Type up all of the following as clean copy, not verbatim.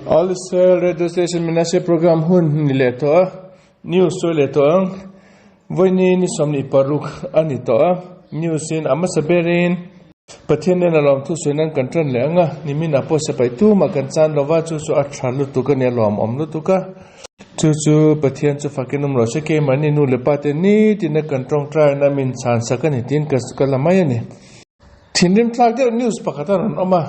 All Israel Radio Station Menashe program hun ni leh tawh a, news sawi leh tawh ang. Vawiini ni 26 a ni tawh a, news in a hmasa berin Pathian nen a lawmthu sawi nan kan tan leh ang a, nimin ah pawh sipai tumah kan chan lova chu chu a tha lutuk a ni a lawmawm lutuk a. Chu chu Pathian chu fakin awm rawh se keimahni nu leh pa te nitin a kan tawngtai na min chhan sak a ni tiin ka la mai a ni. Thinrim thlak deuh news pakhat a rawn awm a.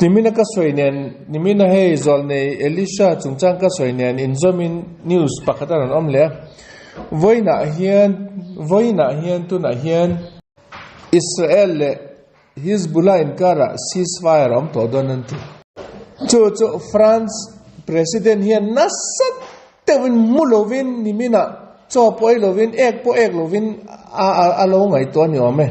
Nimina ka sawi nen, nimina hei zawlnei Elisha chungchang ka sawi nen inzawmin news pakhat a rawn awm leh a. Vawiinah hian, vawiinah hian tunah hian Israel leh Hizbullah inkarah ceasefire a awm tawh dawn an ti. Chu chu France President hian nasa deuhin mu lovin niminah chaw pawh ei lovin ek pawh ek lovin a lo ngaihtuah a ni awm e.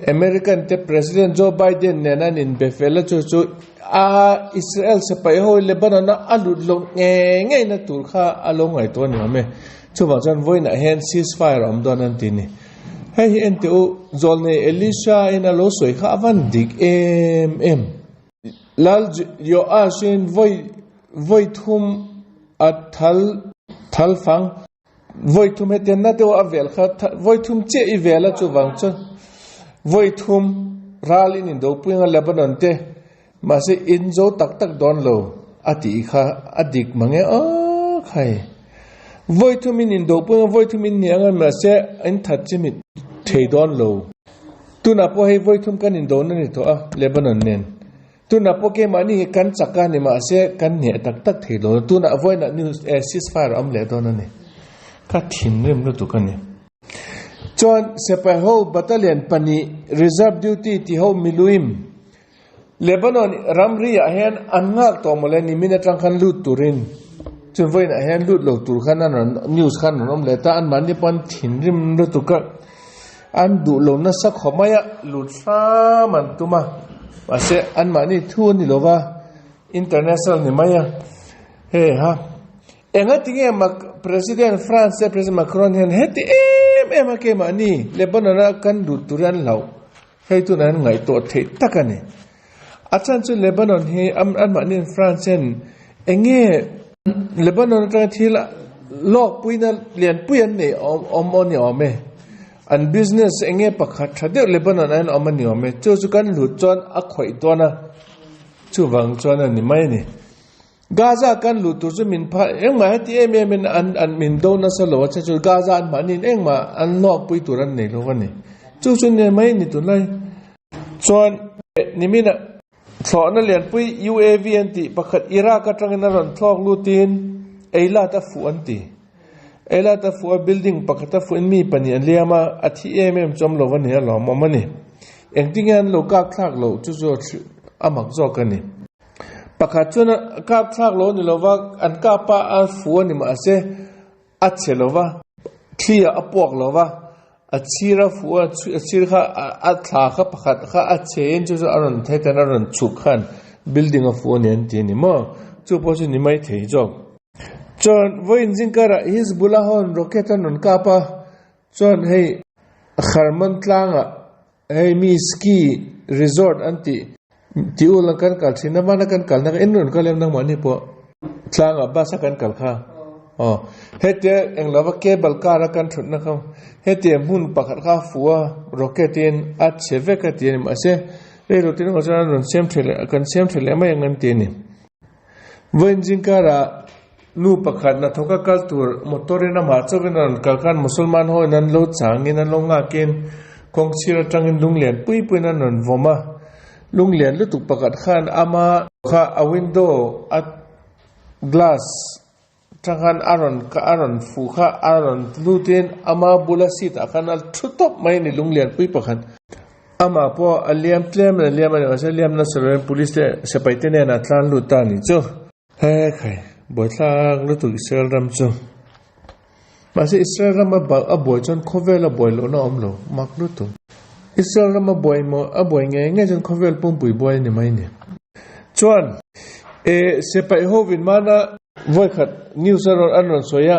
American te President Joe Biden nen an inbe fel a chu chu a Israel sipai ho Lebanon a a lut lo nge ngei na tur kha a lo ngaihtuah a ni awm e. Chuvang chuan vawiinah hian ceasefire a awm dawn an ti a ni. Hei hi enteh u, zawlnei Elisha in a lo sawi kha a van dik em em. Lal Joash-in vawi vawi thum a thal thal fang, vawi thum hetiang na deuh a vel kha vawi thum chiah i vel a chuvang chuan vawi thum ral in indopui anga Lebanon te mahse in zo tak tak dawn lo a tih kha a dik mange aw khai. Vawi thum in indopui anga vawi thum in ni anga mahse in that chimit thei dawn lo. Tunah pawh hei vawi thum kan indo na ni tawh a, Lebanon nen. Tunah pawh keimahni hi kan chak a ni mahse kan hneh tak tak thei lo. Tunah vawiinah news eh ceasefire a awm leh dawn a ni. Ka thinrim lutuk a ni. Chuan sipai ho battalion pahnih reserve duty ti ho miluim Lebanon ramri ah hian an nghak tawh mawle nimin atang khan lut turin. Chuan vawiinah hian lut lo tur khan an rawn news khan an rawn awm leh ta anmahni pawh an thinrim lutuk a. An duh lo nasa khawp mai a, lut hram an tum a, mahse anmahni thu a ni lo va, international ni mai a, hei ha engati nge Mac President France leh President Macron hian heti em em a keimahni Lebanon a kan lut tur hi an hlauh, hei tunah hian ngaihtuah theih tak a ni. A chhan chu Lebanon hi anmahni France hian enge Lebanon atanga thil lawk puina lianpui an nei awm a ni awm e. An business enge pakhat tha deuh Lebanon ah hian awm a ni awm e. Chu chu kan hlut chuan a khawih dawn a, chuvang chuan a ni mai a ni. Gaza kan luh tur chu min phah engmah heti em em in an an min do nasa lo a che chu Gaza an mahni in engmah an hlawk pui tur an nei lo a ni. Chu chu ni mai a ni tunlai. Chuan niminah Thlawhna lianpui UAV an tih pakhat Iraq atangin a rawn thlawk lutin Eilat a fuh an ti. Eilat a fuh a building pakhat a fuhin mi pahnih an liam a, a thi em em chawm lo a ni a lawmawm a ni. Engtinge an lo kap thlak loh chu chu a mak zawk a ni. Pakhat chuan a kap thlak lo a ni lova an kap a a fuh a ni mahse A chhe lo va, thli ah a puak lo va, a chhir a fuh a, a chhir kha a thla kha pakhat kha a chhe in chu chu a rawn theitan a rawn chhuk khan building a fuh a ni an ti a ni maw? Chu pawh chu ni mai thei zawk. Chuan vawiin zingkarah Hizbullah ho an rocket an rawn kap a, chuan hei Kharman tlangah hei mi ski resort an tih tih ul ang kan kal thin a, hmana kan kalna kha in rawn kal em nangmahni pawh tlangah bus a kan kal kha aw hetia eng lova cable car a kan thutna kha hetia hmun pakhat kha a fuh a rocket in a chhe vek a ti a ni mahse rei lo te ringawt chuan an rawn siam tha leh kan siam tha leh mai ang an ti a ni. Vawiin zingkarah nu pakhat hnathawka kal tur motor in amah chauhin a rawn kal khan Musalman ho in an lo changin an lo nghakin kawng chhir atangin lunglian pui puiin an rawn vawm a. Lunglian lutuk pakhat khan ama kha a window a glass atang khan a rawn a rawn fuh kha a rawn lutin ama bula seat ah khan a thu tawp mai a ni lunglian pui pakhat. Amah pawh a liam tlem in a liam a ni mahse liam nasa lovin police te sipai te nen a tlan lut ta a ni chu. He khai buaithlak lutuk Israel ram chu. Mahse Israel ram a bal a buai chuan khawvel a buai lohna a awm lo mak lutuk. Israel ram a buai maw a buai ngei ngei chuan khawvel pumpui buai a ni mai ni. Chuan e sipai hovin mana vawikhat news a rawn an rawn sawi a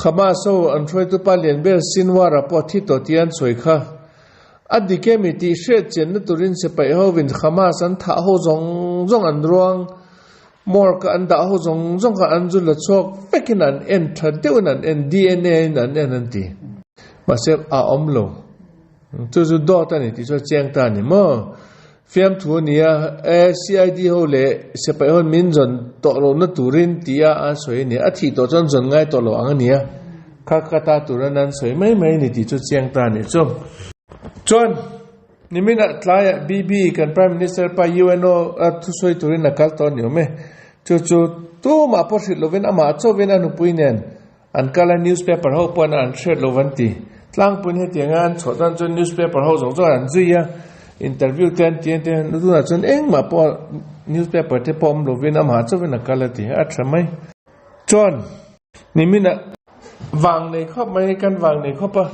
Hamas ho an hruaitu pa lian ber Sinwar a pawh thi tawh tih an sawi kha. A dik emi tih hriat chianna turin sipai hovin Hamas an thah ho zawng zawng an ruang. Morgue a an dah ho zawng zawng kha an zu la chhuak vekin an en tha deuhin an en, DNA in an en an ti. Mahse a awm lo. Chu chu dawt a ni tih chu a chiang ta a ni maw? Fiamthu a ni a, e CID ho leh sipai ho min zawn tawh lohna turin ti a an sawi a ni. A thih tawh chuan zawn ngai tawh lo ang a ni a, kha ka ta turin an sawi mai mai a ni tih chu chiang ta a ni chu. Chuan niminah tlaiah BB kan Prime Minister pa UNO a thusawi turin a kal tawh a ni awm e. Chu chu tumah pawh hrilh lovin amah chauhin a nupui nen An kal a newspaper ho pawn an hriat lo an ti. Tlangpuiin hetianga an chhuah tan chuan newspaper ho zawng zawng an zui a, interview te an ti a te tunah chuan engmah pawh newspaper te pawh awm lovin amah chauhin a kal a ti a tha mai. Chuan niminah vang nei khawp mai kan vang nei khawp a,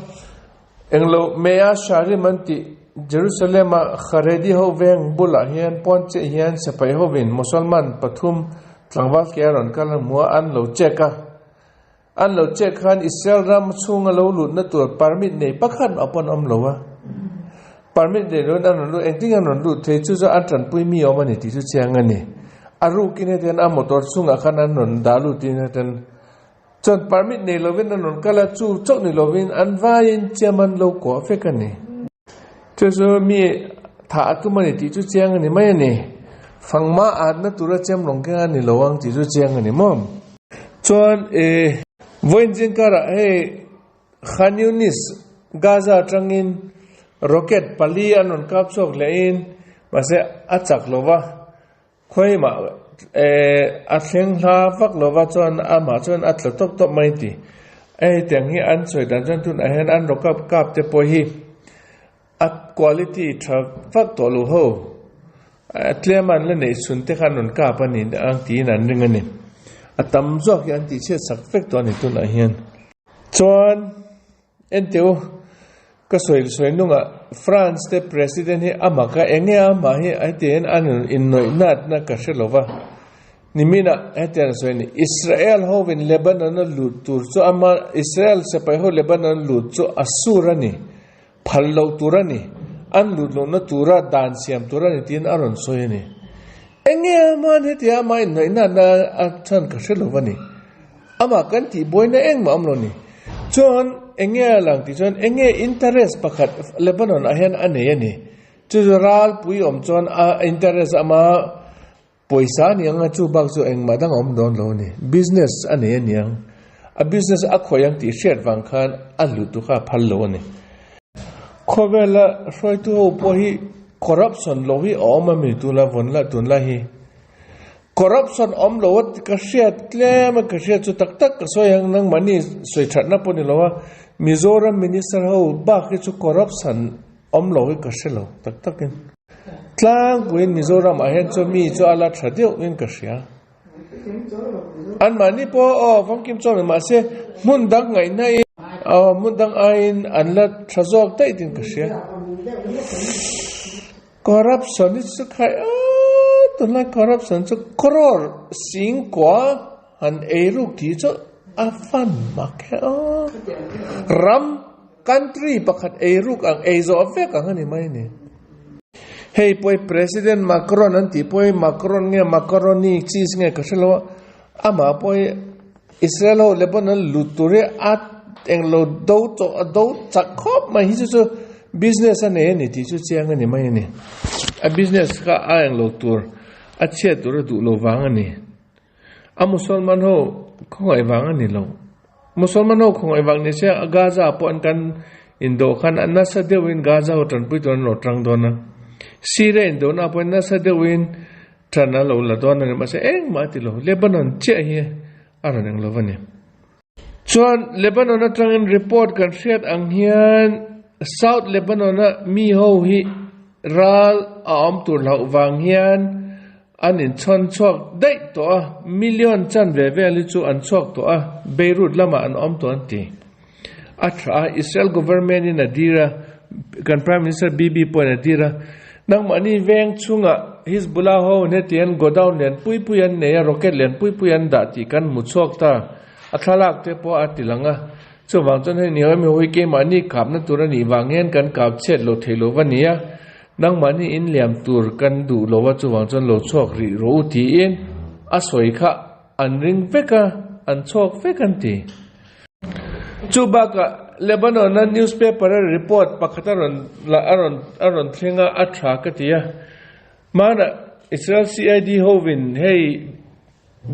englo Mea Sharim an tih Jerusalem a Haredi ho veng bulah hian pawn chiah hian sipai hovin Mosolman pathum tlangval ke a rawn kal a hmu a, an lo check a. An lo check khan Israel ram chhunga lo lutna tur permit nei pakhat mah pawn awm lo a. Permit nei loin an rawn lut, engtin an rawn lut thei chu chu an tanpui mi awm a ni tih chu chiang a ni. A rukin hetiang a motor chhungah khan an rawn dah lutin hetiang chuan permit nei lovin an rawn kal a, chu chauh ni lovin an vaiin chiam an lo kuah vek a ni. Chu chu mi thah a tum a ni tih chu chiang a ni mai a ni. Fangma atna tura chiam lawng keng a ni lo ang tih chu chiang a ni maw? Chuan e vawiin zing karah hei Khan Yunis, Gaza atangin rocket pali an rawn kap chhuak lehin mahse a chak lo va, khawiah e a thleng hla vak lo va chuan amah chuan a tla tawp tawp mai ti. Hei tiang hi an sawi dan chuan tunah hian an rocket kap te pawh hi A quality tha vak tawh lo ho. A tlem an la neih chhun te kha an rawn kap a ni ang tiin an ring a ni. A tam zawk hi an tih chhiat sak vek tawh a ni tunah hian. Chuan enteh u, ka sawi sawi nungah France te president hi a mak a, enge amah hi heti hian a rawn innawih natna ka hre lo va. Niminah hetiang sawi a ni, Israel hovin Lebanon a lut tur chu ama Israel sipai ho Lebanon lut chu a sur a ni. Phal loh tur a ni, an lut lohna tura dan siam tur a ni tiin a rawn sawi a ni. Eng nge aman hetia amah inhnawih natna a chhan ka hre lo va ni. Amah kan tih buaina engmah awm lo ni. Chuan eng nge a lang tih chuan eng nge interest pakhat Lebanon ah hian a nei a ni. Chu chu ralpui awm chuan a interest ama pawisa a ni ang a, chu bak chu engmah dang a awm dawn lo a ni. Business a nei a niang. A business a khawih ang tih hriat vang khan a hlut tu kha a phal lo a ni. Khawvela hruaitu ho pawh hi corruption lo hi a awm a mi tuna vawn la tunlai hi. Corruption awm lo a ka hriat tlem a ka hriat chu tak tak ka sawi ang nangmahni sawi thatna pawh ni lo a Mizoram minister ho bak hi chu corruption awm lo hi ka hre lo tak takin. Tlangpuiin Mizoram ah hian chuan mi chu a la tha deuh in ka hria. Anmahni pawh aw famkim chuan mahse hmun dang ngaihna in aw hmun dang aiin an la tha zawk daih tin ka hria. Corruption hi chu khai a tunlai corruption chu crore singkua han eiruk tih chu a fan mak he aw. Ram Country pakhat eiruk ang ei zawh vek ang a ni mai ni. Hei pawh hi President Macron an tih pawh hi Macron nge Macaroni cheese nge ka hre lo a, amah pawh hi Israel ho Lebanon lut tur hi a englo do chawh a do chak khawp mai hi chu chu business a nei a ni tih chu chiang a ni mai a ni. A business kha a englo tur a chhiat tur a duh lo vang a ni. A Musalman ho khawngaih vang a ni lo. Musalman ho khawngaih vang ni se Gaza pawh an kan indawh khan a nasa deuhin Gaza ho tanpui tur an lo tang dawn a. Syria indawhna pawhin nasa deuhin tan a lo la dawn a ni mahse engmah a ti lo. Lebanon chiah hi a rawn eng lo a ni. Chuan Lebanon atangin report kan hriat ang hian South Lebanon a mi ho hi ral a awm tur hlauh vang hian an inchhawn chhuak daih tawh a, million chan ve vel hi chu an chhuak tawh a, Beirut lamah an awm tawh an ti. A tha a, Israel government in a dir a, kan Prime Minister Bibi pawhin a dir a, nangmahni veng chhungah Hizbullah ho hetiang godown lian pui pui an nei a, rocket lian pui pui an dah tih kan hmu chhuak ta. A thlalak te pawh a ti lang a, chuvang chuan hei ni awm hi keimahni kapna tur a nih vang hian kan kap chhiat lo thei lo va ni a, nangmahni inliam tur kan duh lo a, chuvang chuan lo chhuak rih rawh u tiin. a sawi kha an ring vek a, an chhuak vek an ti. Chu bakah Lebanon-a newspaper-a report pakhat a rawn la a rawn a rawn thleng a, a tha ka ti a. Hmanah Israel CID hovin hei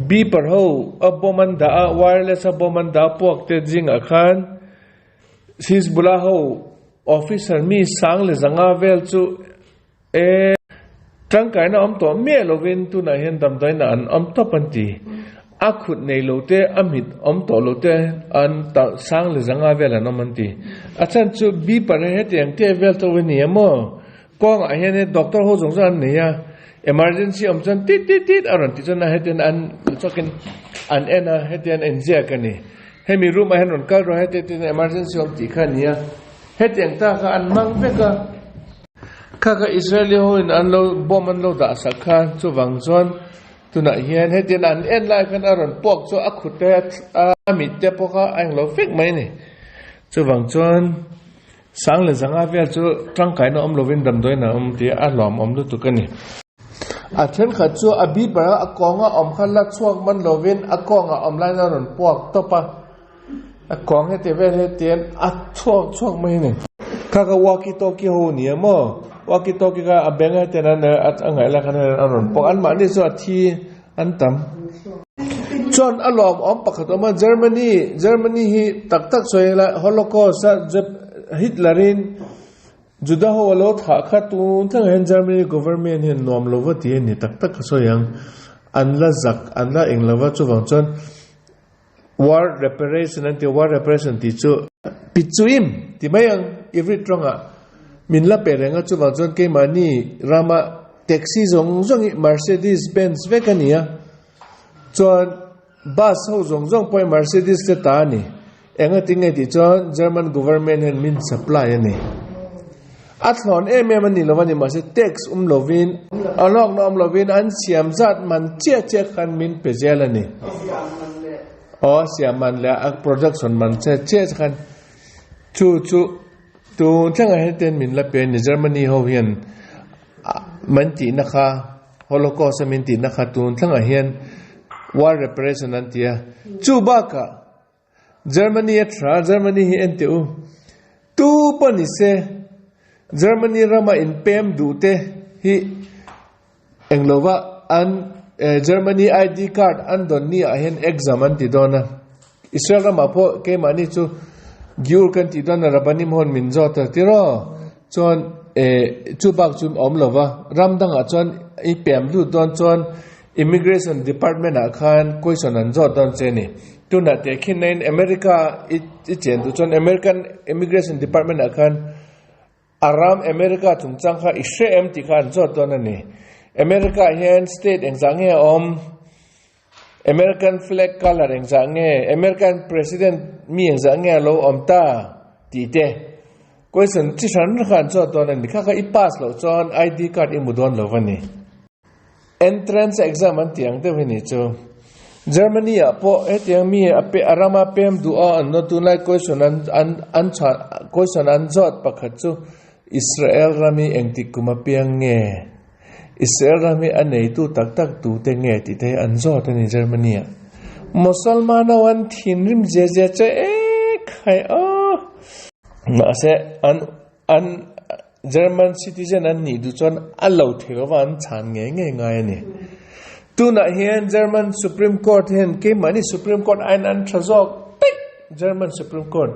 beeper ho a bomb an dah a, wireless a bomb an dah a puak te zingah khan Hizbullah ho officer mi sang leh zanga vel chu E, tangkaina awm tawh miah lovin tunah hian damdawiinah an awm tawp an ti. A khut nei lo te, a mit awm tawh lo te an ta sang leh zanga vel an awm an ti. A chhan chu beeper hi hetiang te vel tawh a ni a maw? Kawngah hian he doctor ho zawng zawng an nei a, emergency awm chuan tit tit tit a rawn ti chuan a hetian an chawkin an en a, hetian a inziak a ni. Hemi room ah hian rawn kal rawh heti hetian emergency awm tih kha a ni a, hetiang ta kha an mang vek a. Kha kha Israeli ho in an lo bomb an lo dah sak kha chuvang chuan tunah hian hetian an en lai khan a rawn puak chu a khut te a mit te pawh kha a englo vek mai a ni. Chuvang chuan sang leh zanga vel chu tangkaina awm lovin damdawiin a awm tih a hlawmawm lutuk a ni. A thenkhat chu a beeper a kawnga awm kha la chhuak man lovin a kawngah awm laiin a rawn puak tawp a. A kawng heti vel hetian a chhuak chhuak mai a ni. Kha kha walkie talkie ho a ni a maw? Walkie talkie kha a beng hetian a a ngaih lai khan a rawn pawk anmahni chu a thi an tam. Chuan a lawmawm pakhat awm a Germany Germany hi tak tak sawi ila Holocaust a Hitler in Juda ho a lo thah kha tun thlengah hian Germany government hian nuam lo va ti a ni tak tak ka sawi ang. An la zak an la eng lo va chuvang chuan War reparation an ti a, war reparation tih chu Pitzuim ti mai ang Ivrit rawngah min la pe reng a, chuvang chuan keimahni rama taxi zawng zawng hi Mercedes Benz vek a ni a, chuan bus ho zawng zawng pawh hi Mercedes te ta a ni, engati nge tih chuan German government hian min supply a ni. A thlawn em em a ni lo a ni mahse tax awm lovin a hlawkna awm lovin an siam zat man chiah chiah khan min pe zel a ni. Aw a siam man leh a production man chiah chiah khan chu chu tun thlengah hian ten min la pe a ni Germany ho hian man tihna kha Holocaust a min tihna kha tun thlengah hian war reparation an ti a chu bakah Germany a tha, Germany hi en teh u. Tu pawh ni se, Germany rama inpem duh te hi eng lova an Germany ID card an dawn ni ah hian exam an ti dawn a. Israel ramah pawh keimahni chu Giur kan tih dawn a Rabbanim hawn min zawt a tiraw? Chuan chu bak chu awm lova ram dangah chuan i pem lut dawn chuan Immigration Department ah khan question an zawt dawn che ni. Tunah teh khin na in America i i chen duh chuan American Immigration Department ah khan a ram America chungchang kha i hre em tih kha an zawt dawn a ni. America ah hian state engzah nge a awm? American flag colour engzah nge? American President mi engzah nge a lo awm ta? Tih te question chi hran kha an zawt dawn a ni. Kha kha i pass loh chuan ID card i hmu dawn lo va ni. Entrance exam an tih ang deuh hi ni chu. Germany ah pawh hetiang mi a pe a rama pem duh a an nawt tunlai question an an an chhan question an zawt pakhat chu Israel ram hi engtik kum a piang nge? Israel ram hi a neitu tak tak tute nge tih te hi an zawt a ni Germany ah. Mosalman ho an thinrim zia zia che ek hai aw. Mahse an An German citizen an nih duh chuan a lo thei lova an chhan ngei ngei ngai a ni. Tunah hian German Supreme Court hian keimahni Supreme Court aiin an tha zawk daih German Supreme Court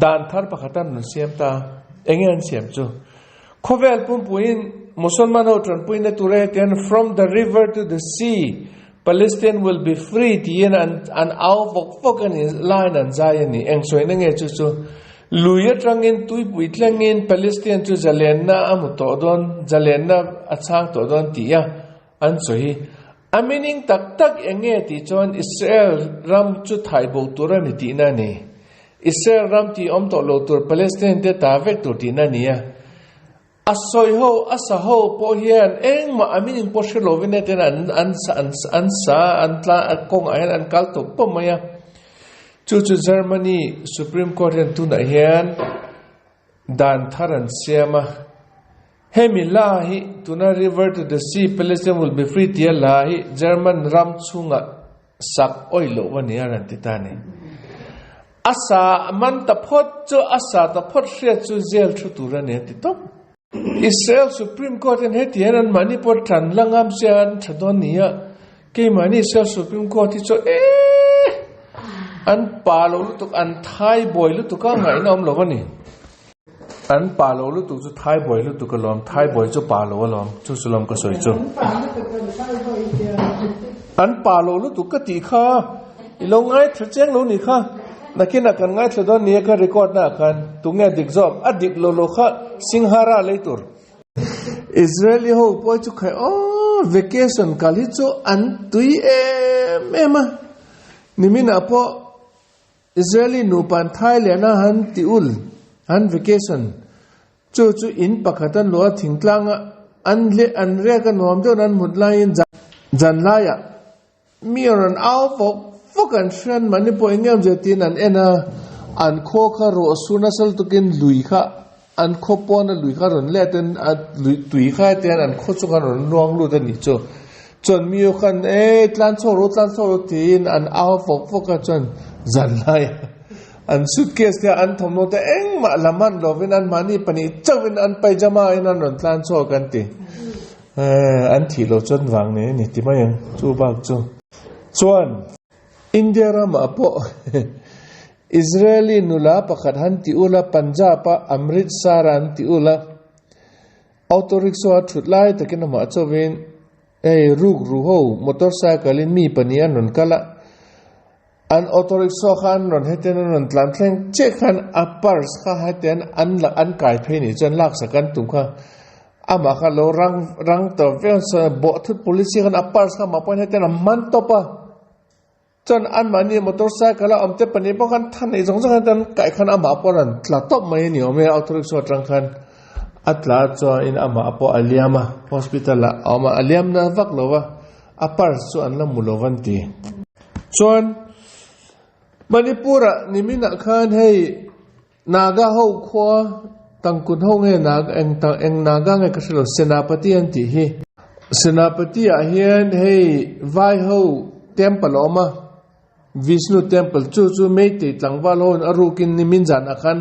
dan thar pakhat an rawn siam ta. Enge an siam chu? Khawvel pumpuiin Musalman ho tanpuina tura hetiang from the river to the sea Palestine will be free tiin an an au vawk vawk a ni, line an zai a ni. Eng sawina nge chu chu? Lui atangin tuipui tlengin Palestine chu zalenna a hmu tawh dawn, zalenna a chhang tawh dawn tih a an sawi hi. A meaning tak tak eng nge tih chuan Israel ram chu thai bo tur a ni tihna a ni. Israel ram tih awm tawh lo tur Palestine te ta vek tur tihna a ni a. A sawi ho, a sa ho pawh hian engmah a meaning pawh hre lovin hetian an an an an sa an tla a kawngah hian an kal tawp pawp mai a. Chu chu Germany Supreme Court hian tunah hian dan thar an siam a. Hemi hla hi tuna River to the Sea, Palestine will be free tia hla hi German ram chhunga sak awih loh a ni a rawn ti ta a ni. A sa man ta phawt chu a sa ta phawt hriat chu jail thu tur a ni an ti tawp. Israel Supreme Court hian heti hian anmahni pawh tan la ngam se an tha dawn ni a, keimahni Israel Supreme Court hi chu eeh an pa lo lutuk, an thai buai lutuk a ngaihna awm lo a ni. An pa lo lutuk chu thai buai lutuk alawm, thai buai chu pa lo alawm, chu chu lawm ka sawi chu. An pa lo lutuk ka tih kha i lo ngaithla chiang lo nih kha. Nakinah kan ngaithla dawn nia ka record na ah khan tunge dik zawk a dik lo lo kha Singhara lei tur. Israeli ho pawh chu khai aw vacation kal hi chu an tui em em a niminah pawh Israeli nupa an Thailand a han ti ul han vacation chu chu in pakhat an luah a thingtlang a an hle an riak a nuam deuhin an hmut laiin zan laiah Mi a rawn au vawk vawk an hriat mahni pawh eng em zia tiin an en a, an khaw kha rawh su nasa lutukin lui kha an khaw pawna lui kha rawn let in a lui tui kha hetiang an khaw chu khan rawn luang lut a nih chu. Chuan mi ho khan e tlan chhuak rawh tlan chhuak rawh tiin an au vawk vawk a chuan zan lai an suitcase te an thawmhnaw te engmah la hman lovin an mahni pahnih chauhin an pyjama in an rawn tlan chhuak an ti. An thih loh chuan vang nei a ni ti mai ang chu bak chu. Chuan India ramah pawh Israeli nula pakhat han ti ula Punjab a Amritsar a an ti ula auto rickshaw a thut lai takin amah chauhin hei ruk ru ho motorcycle in mi pahnih an rawn kal a an auto rickshaw kha an rawn hetian an rawn tlan thleng chiah khan a purse kha hetian an la an kai phei nih chuan laksak an tum kha amah kha lo rang rang tawh viau chuan bawh thut police khan a purse kha amah pawhin hetian a man tawp a chuan anmahni motor cycle a awm te pahnih pawh khan tha neih zawng zawng hian kaih khan amah pawh a rawn tla tawp mai a ni awm e auto rickshaw atang khan a tla chuan amah pawh a liam a hospital ah a awm a a liam na vak lo va a purse chu an la mu lo va an ti. Chuan Manipur-ah niminah khan hei Naga ho khua tangkun ho nge Naga eng tang eng Naga nge ka hre lo Senapati an tih hi. Senapati-ah hian hei vai ho temple a awm a, Vishnu temple chu chu Meitei tlangval ho in a rukin nimin zanah khan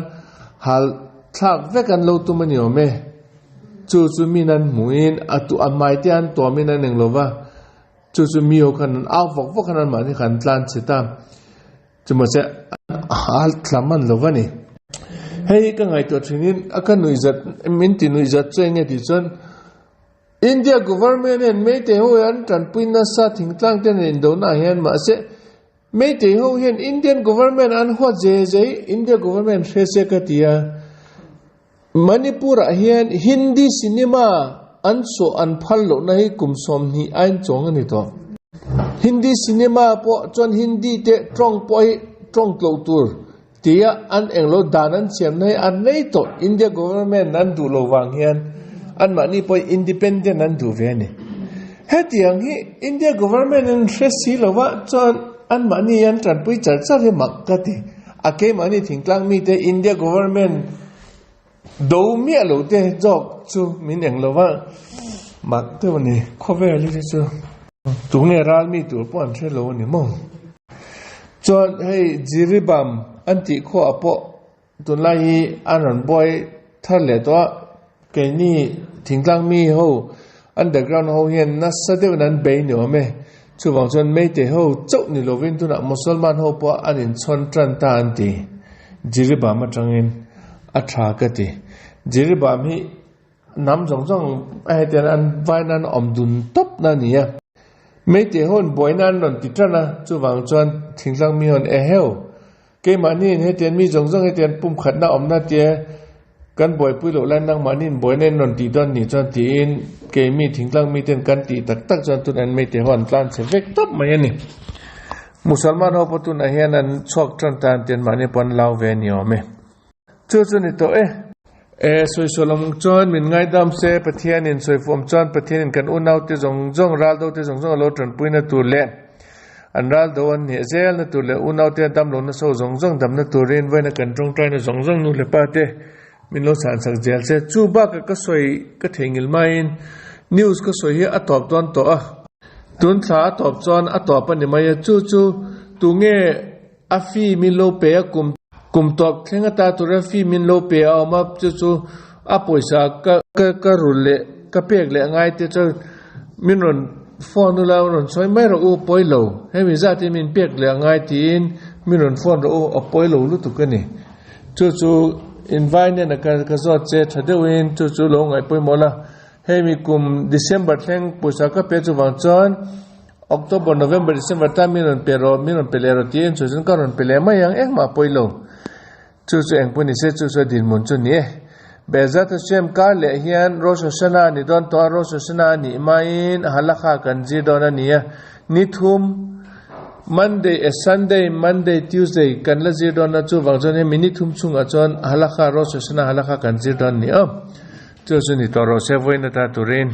hal thlak vek an lo tum a ni awm e. Chu chu min an hmuhin a tu a hmaite an tuamin an eng lo va. Chu chu mi ho khan an au vak vak khan anmahni khan an tlan chhe ta. Chumahse a tla man lo va ni. Hei hi ka ngaihtuah thinin a ka nuihzat min ti nuihzat chu enge tih chuan India government hian Meitei ho hi an tanpui nasa thingtlang te nen indona ah hian mahse Meitei ho hian Indian government an huat ze ze hi India government hre se ka ti a. Manipur ah hian Hindi cinema an chhuah an phal lohna hi kum 20 ain chuang a ni tawh. Hindi cinema pawh chuan Hindi te tawng pawh hi tawng tlo tur tia an englo dan an siamna hi an nei tawh. India government an duh lo vang hian anmahni pawh hi independent an duh ve a ni. Hetiang hi India government in hre si lova chuan anmahni an tanpui char char hi mak ka ti. A keimahni thingtlang mite India government Do miah lo te zawk chu min eng lo va, mak deuh a ni. Khawvel hi chu tunge ral mi tur pawh an hre lo a ni maw? Chuan hei Jiribam an tih khuaah pawh tunlai hi an rawn buai thar leh tawh a, keini thingtlang mi ho underground ho hian nasa deuhin an bei ni awm e. Chuvang chuan Meitei ho chauh ni lovin tunah Musalman ho pawh an inchhawn tan ta an ti. Jiribam atangin a tha ka ti. Jiribam hi hnam zawng zawng a hetiang an vaina an awm dun tawp na a ni a. Meitei ho in buaina an rawn ti tan a, chuvang chuan thingtlang mi ho in eheu Keimahniin hetiang mi zawng zawng hetiang pumkhatna awmna tia kan buaipui loh lai nangmahniin buaina in rawn tih dawn nih chuan tiin keimi thingtlang miten kan tih tak tak chuan tun an meite ho an tlan chhe vek tawp mai a ni. Musalman ho pawh tunah hian an chhuak tan tan tian mahni pawh an lau ve a ni awm e. Chu chu ni tawh e. E, sawisawl awm chuan min ngaidam se, Pathianin sawifuh awm chuan Pathianin kan unaute zawng zawng, raldote zawng zawng a lo tanpuina tur leh an raldo an hneh zelna tur leh unaute a damlohna so zawng zawng damna turin vawiina kan tawngtaina zawng zawng nu leh pa te. Min lo chhan sak zel che. Chu bakah ka sawi ka theihnghilh maiin news ka sawi hi a tawp dawn tawh a. Tun thla a tawp chuan a tawp a ni mai a, chu chu tunge a fee min lo pe a kum kum tawp thleng ata tura fee min lo pe a awm a, chu chu a pawisa ka ka ka rul leh ka pek leh ngai te chuan min rawn phone ula rawn sawi mai rawh u pawi lo hemi zat hi min pek leh angai tiin min rawn phone rawh u a pawi lo lutuk a ni. Chu chu invai nena ka ka zawt che tha deuhin chu chu lo ngaih pawimawh la. Hemi kum December thleng pawisa ka pe chuvang chuan October, November, December tan min rawn pe rawh, min rawn pe leh rawh tiin chu chuan ka rawn pe leh mai ang, engmah pawi lo. Chu chu engpawh ni se chu chu a dinhmun chu ni e. Be'ezrat Hashem kar leh hian Rosh Hashanah a ni dawn tawh a, Rosh Hashanah a nih hmain Halakha kan zir dawn a ni a, ni thum Monday eh Sunday, Monday, Tuesday kan la zir dawn a, chuvang chuan hemi ni thum chungah chuan Halakha, Rosh Hashanah Halakha kan zir dawn a ni aw. Chu chu ni tawh rawh se vawiin ata turin.